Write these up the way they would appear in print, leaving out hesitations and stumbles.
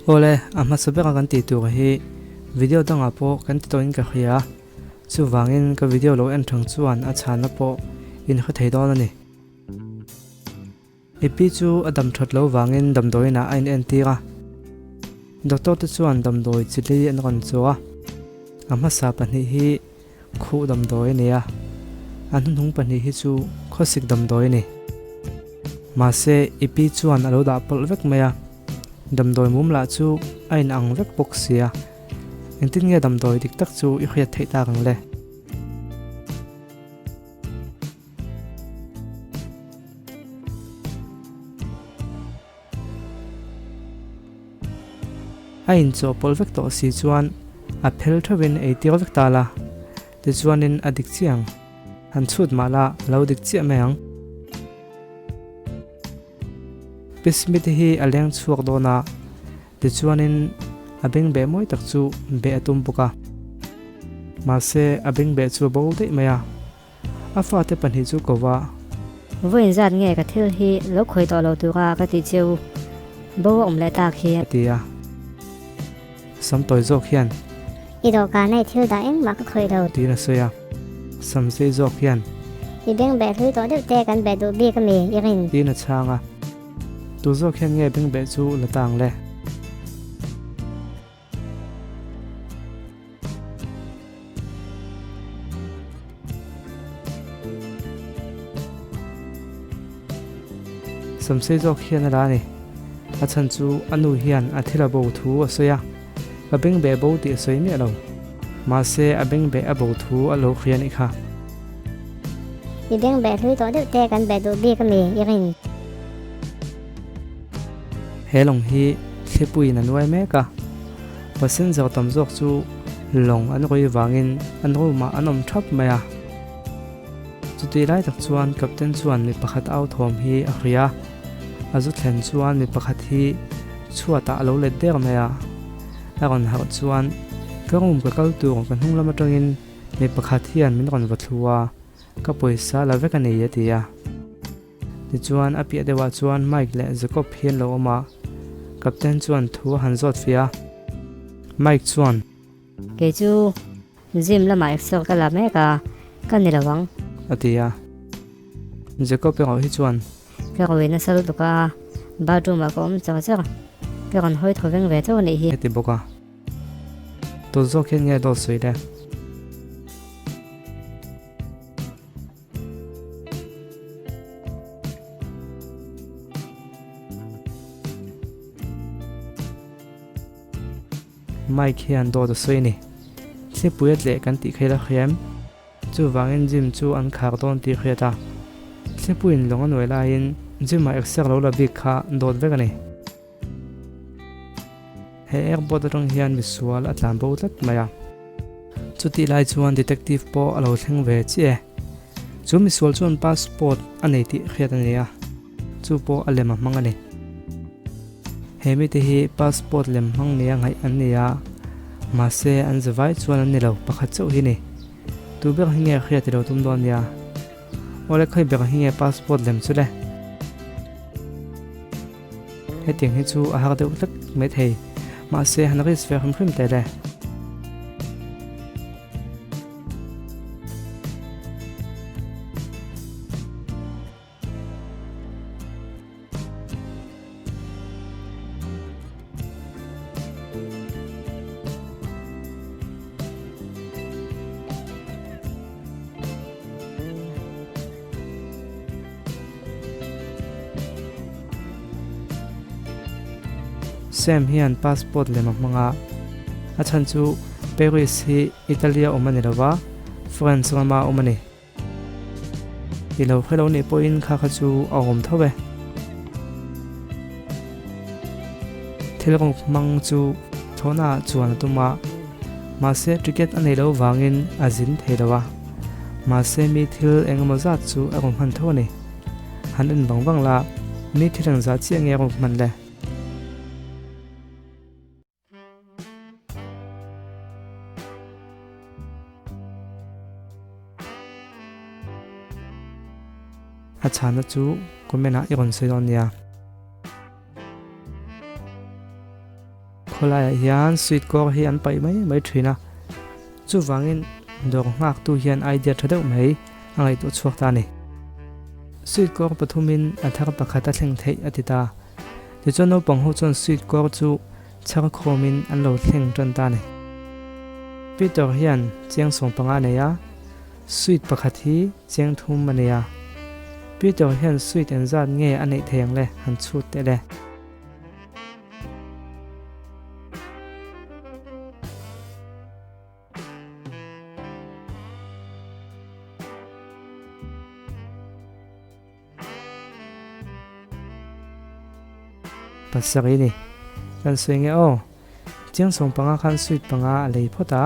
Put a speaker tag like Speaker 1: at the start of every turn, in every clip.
Speaker 1: Awle, a hmasa bera kan tih tur hi video dangah pawh kan ti tawhin ka hria. Chuvangin ka video lo en thang chuan a chhanna pawh in hre thei dawn a ni. I pi chu a dam that lo vangin damdawiinah a inentir a. Doctor te chuan damdawi chili an rawn chu a. A hmasa pahnih hi Khuh damdawi a ni a, a hnuhnung pahnih hi chu khawsik damdawi a ni. Mahse, i pi chuan a lo dah pawlh vek mai a, damdawi mum lah chu a inang vek bawk sia. Engtin nge damdawi dik tak chu i hriat theih tak ang le? A inchawhpawlh vek tawh si chuan a phel theuhin ei tir vek ta la, tichuanin a dik chiah ang. Han chhut mah la a lo dik chiah mai ang. Pi Smith hi a leng chhuak dawn a, tichuanin a bengbeh mawi tak chu beh a tum bawk a. Mahse a bengbeh chu a bo daih mai a. A fate pahnih chu ko va.
Speaker 2: Vawiin zat nge ka thil hi lo khawi tawh lo tura ka tih cheu bo a awm leh tak hi.
Speaker 1: A ti a. Sam tawi zawk hian.
Speaker 3: I dawhkana i thil dah engmah ka khawih lo.
Speaker 1: Tiin a sawi a. Sam sei zawk hian.
Speaker 3: I beng beh hlui tawh deuh te kan beh duh bik ami i rin.
Speaker 1: Tiin a chhang a. Tu zawk hian nge beng beh chu la ta ang le? Samsei zawk hian a la a ni. A chhan chu a nu hian a thil a bo thu a sawi a, ka bengbeh bo tih a sawi miah lo. Mahse a bengbeh a bo thu a lo hria nih kha.
Speaker 3: I bengbeh hlui tawh deuh te kan beh duh bik ami i rin.
Speaker 1: He lawng hi thlipuiin a nuai mek a, passenger tam zawk chu lawng an rawi vangin an room ah an awm thap mai a. Chutih lai tak chuan captain chuan mi pakhat au thawm hi a hria a, a zu thlen chuan mi pakhat hi chhuatah a lo let der mai a. A rawn harh chuan ka room ka kal tur ka hnung lam atangin mi pakhat hian min rawn va thlu a, ka pawisa la vek a ni a ti a. Tichuan a piah deuhah chuan Mike leh Jacob hi an lo awm a, Captain chuan thu a han zawt fia a. Mike chuan.
Speaker 2: Kei chu gym lamah exer ka la mek a, ka ni lo ang.
Speaker 1: A ti a. Jacob erawh hi chuan.
Speaker 2: Ka rawi nasa lutuk a, bathroom ah ka awm char char. Ka rawn hawi thaw veng ve chauh a nih hi.
Speaker 1: A ti bawk a. Tawt zawk hian nge dawt sawi le? Mike hian dawt a sawi a ni. Thlipui a tleh kan tih kha ila hria em? Chuvangin gym chu an khar dawn tih hriat a. Thlipuiin lawng a nuai laiin gym-ah exer lo la bik kha dawt vek a ni. He airport atang hian misual a tlan bo tlat mai a. Chutih lai chuan detective pawh a lo thleng ve chiah e. Chu misual chuan passport a nei tih hriat a ni a, chu pawh a lem a hmang a ni. He mite hi passport lem hmang nia ngaih an ni a, mahse an zavai chuan an ni lo, pakhat chauh hi ni. Tu ber hi nge hriat i lo tum dawn nia? Awle khawi ber hi nge passport lem chu le? Hetiang hi chu a har deuh hlek mai thei, mahse han risk ve hrim hrim teh le. Sam hian passport lem a hmang a, a chhan chu Paris hi Italy-a awm a ni lo va, France rama awm a ni. I lo hre lo nih pawhin kha kha chu a awm tho e. Thil rawng hmang chu thlawhnaah chuan a tum a, mahse ticket a nei lo vangin a zin thei lo a. Mahse mi thil eng emaw zat chu a rawn hman tho a ni. Han en vang vang la, mi thil eng zah chiah nge a rawn hman le? A chhana chu comment ah i rawn sawi dawn nia. Khawlaiah hian sweet kawr hi an paih mai mai thin a, chuvangin dawr nghaktu hian idea tha deuh mai a ngaihtuah chhuak ta a ni. Sweet kawr pathumin a thar pakhat a thleng theih a ti ta. Tichuan naupang ho chuan sweet kawr chu chhar khawmin an lo thleng tan ta a ni. Peter hian cheng 15 a nei a, sweet pakhat hi cheng thum a nei a. Peter hian sweet engzat nge a neih thei ang le han chhut teh le. Pasarih ni. Kan sawi nge aw. Chiang 15 khan sweet panga a lei phawt a.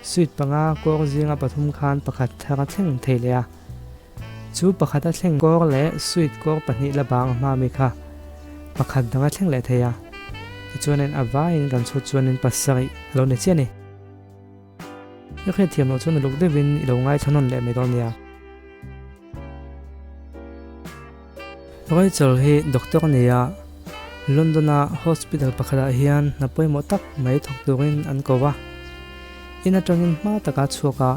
Speaker 1: Sweet panga kawr zinga pathum khan pakhat thar a thleng thei leh a. Chu pakhat a thleng kawr leh sweet kawr pahnih la bang a hma mi kha pakhat dang a thleng leh thei a. Tichuanin a vaiin kan chhut chuanin pasarih a lo ni chiah a ni. I hriatthiam loh chuan uluk deuhin i lo ngaithla nawn leh mai dawn nia. Rachel hi doctor a ni a, London-a hospital pakhatah hian hna pawimawh tak mai thawk turin an ko a. In atangin hma taka chhuak a,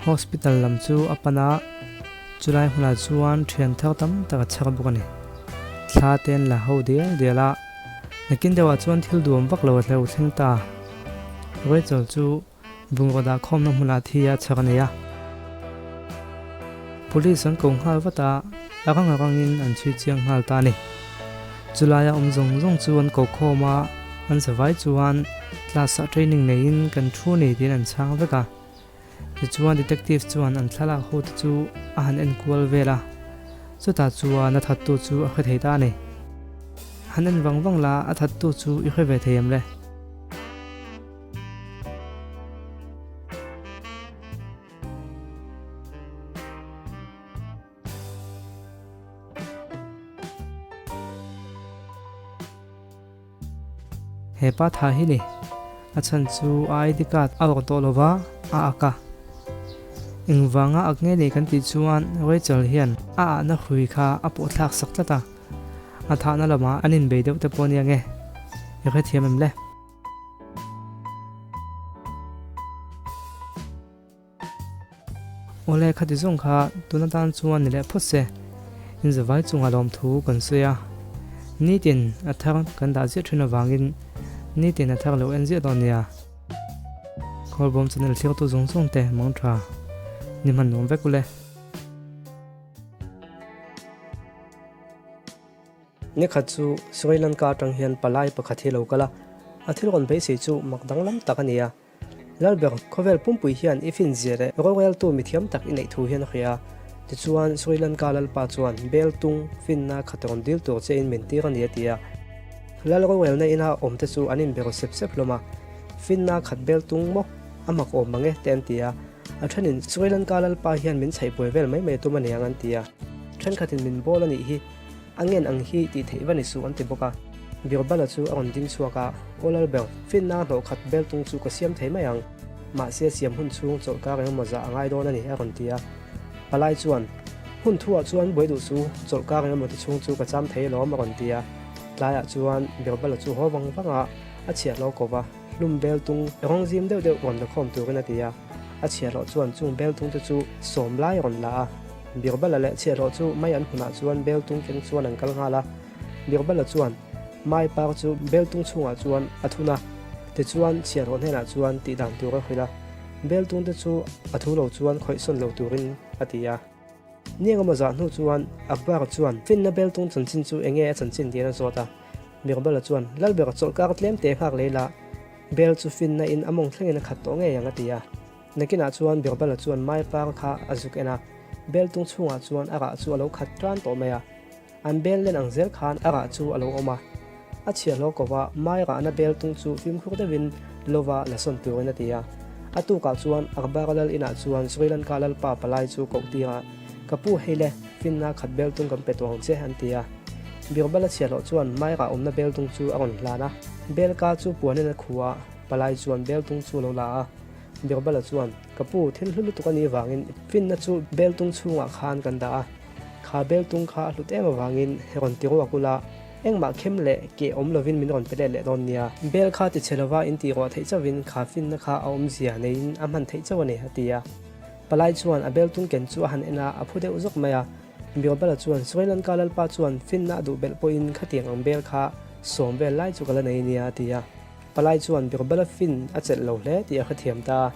Speaker 1: hospital lam chu a pan a, chulai hmunah chuan thian thar tam tak a chhar bawk a ni. Thla te an la ho dial dial a, nakin deuhah chuan thil duam vak lo a hleuh thleng ta. Rachel chu Bungraw dah khawmna hmunah thi a chhak a nei a. Police an ko nghal vat a, a rang a rangin an chhui chiang nghal ta a ni. Chulaia awm zawng zawng chu an ko khawm a, an zavai chuan class ah training neiin kan thu ni tiin an chhang vek a. Tichuan detective chuan an thlalak ho te chu a han en kual vel a, chutah chuan a thattu chu a hre thei ta a ni. Han en vang vang la a thattu chu i hre ve thei em le? He pa tha hi ni. A chhan chu a ID card a rawk tawh lova a ak a. Engvanga ak nge ni kan tih chuan Rachel hian a ahna hrui kha a pawh thlak sak tlat a. A thahna lamah an inbei deuh te pawh ania nge. I hrethiam em le? Awle khati zawng kha tun atan chuan ni leh phawt se, inzavai chunga lawmthu kan sawi a, nitin a thar kan dah ziah thin avangin nitin a thar lo en ziah dawn nia. Khawlbawm channel thliartu zawng zawng te mang tha ni hman nuam vek ule. Nikhat chu Sri Lanka atang hian palai pakhat hi a lo kal a, a thil rawn beisei chu mak danglam tak a ni a. Lalber, khawvel pumpui hian i finzia leh roreltu mithiam tak i neih thu hian a hria a. Tichuan, Sri Lanka lalpa chuan bel tung finna khat rawn dil tur che in min tir a ni a ti a. Lal rorelna ina awmte chu an inberaw sep sep hlawm a, Finna khat bel tung maw? A mak awm mang e, te an ti a. A thenin, Sri Lanka lalpa hian min chhaihbuai vel mai mai tum a niang an ti a. Thenkhatin min bawl a nih hi. A ngen ang hi tih theih va ni suh an ti bawk a. Birbala chu a rawn ding chhuak a, Aw Lalber, finna hnawh khat beltung chu ka siam thei mai ang. Mahse siam hun chhung chawlhkar engemaw zah a ngai dawn a ni, a rawn ti a. Palai chuan, Hun thuah chuan buai duh su, chawlhkar engemaw ti chhung chu ka cham thei alawm, a rawn ti a. Tlaiah chuan Birbala chu haw vang vang a, a chhiahlo ko va, hlum beltung rawng zim deuh deuh rawn la khawm turin a ti a. A chhiahhlawh chuan chung beltung te chu sawm lai a rawn la a. Birbala leh chhiahhlawh chu mai an hmunah chuan beltung keng chuan an kal nghal a. Birbala chuan mai par chu beltung chhungah chuan a thun a, tichuan chhiahhlawh hnenah chuan tih dan tur a hrilh a. Beltung te chu a thu lo chuan khawih sawn lo turin a ti a. Ni engemaw zah hnu chuan Akbar chuan finna beltung chanchin chu enge a chanchin tiin a zawt a. Birbala chuan, Lalber chawlhkar tlem te nghak lei la, Bel chu finna in a mawng thlengin a khat tawh ngei ang a ti a. Nakinah chuan Birbala chuan mai par kha a zuk en a, bel tung chhungah chuan a rah chu a lo khat tan tawh mai a. An bel len ang zel khan a rah chu a lo awm a. A chhiahhlawh ko va, mai rahna bel tung chu fimkhur deuhin lova la sawn turin a ti a. A tukah chuan Akbar lal inah chuan Sri Lanka lalpa palai chu koh tir a, Ka pu hei le, finna khat bel tung kan pe tawh ang che, an ti a. Birbala chhiahhlawh chuan Maira awmna bel tung chu a rawn hlan a. Belka chu puanin a khu a, palai chuan bel tung chu a lo la a. Birbala chuan, Ka pu, thil hlu lutuk a nih vangin finna chu bel tung chhungah khan kan dah a. Kha bel tung kha a hlut em avangin rawn ti ruak ula. Engmah khem leh keh awm lovin min rawn pe let leh dawn nia. Bel kha ti chhe lova in tih ruah theih chauhin kha finna kha a awmzia neiin a hman theih chauh a ni, a ti a. Palai chuan a bel tung ken chu a han en a, a phu deuh zawk mai a. Birbala chuan Sri Lanka lalpa chuan finna a duh belh pawhin khatiang ang bel kha sawm vel lai chu ka la nei nia, a ti a. Palai chuan Birbala fin a chelh lo hle tih a hrethiam ta a.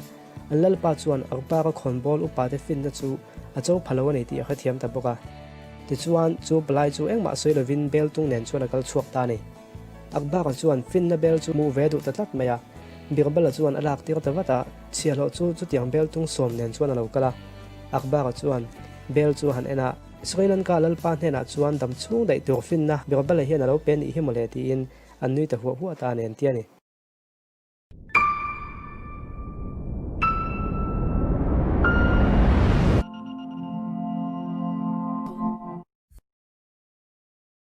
Speaker 1: An lalpa chuan Akbar-a khawnbawl upate finna chu a cho pha lo a ni tih a hrethiam ta bawk a. Tichuan, chu palai chu engmah sawi lovin bel tung nen chuan a kal chhuak ta a ni. Akbar-a chuan finna bel chu hmuh ve duh ta tlat mai a. Birbal-a chuan a lak tir ta vat a, chhiahhlawh chu chutiang bel tung sawm nen chuan a lo kal a. Akbar-a chuan bel chu a han en a, Sri Lanka lalpa hnenah chuan dam chhung daih tur finna Birbal-a hian a lo pe nih hi mawle tiin an nui ta huah huah ta a ni an ti a ni.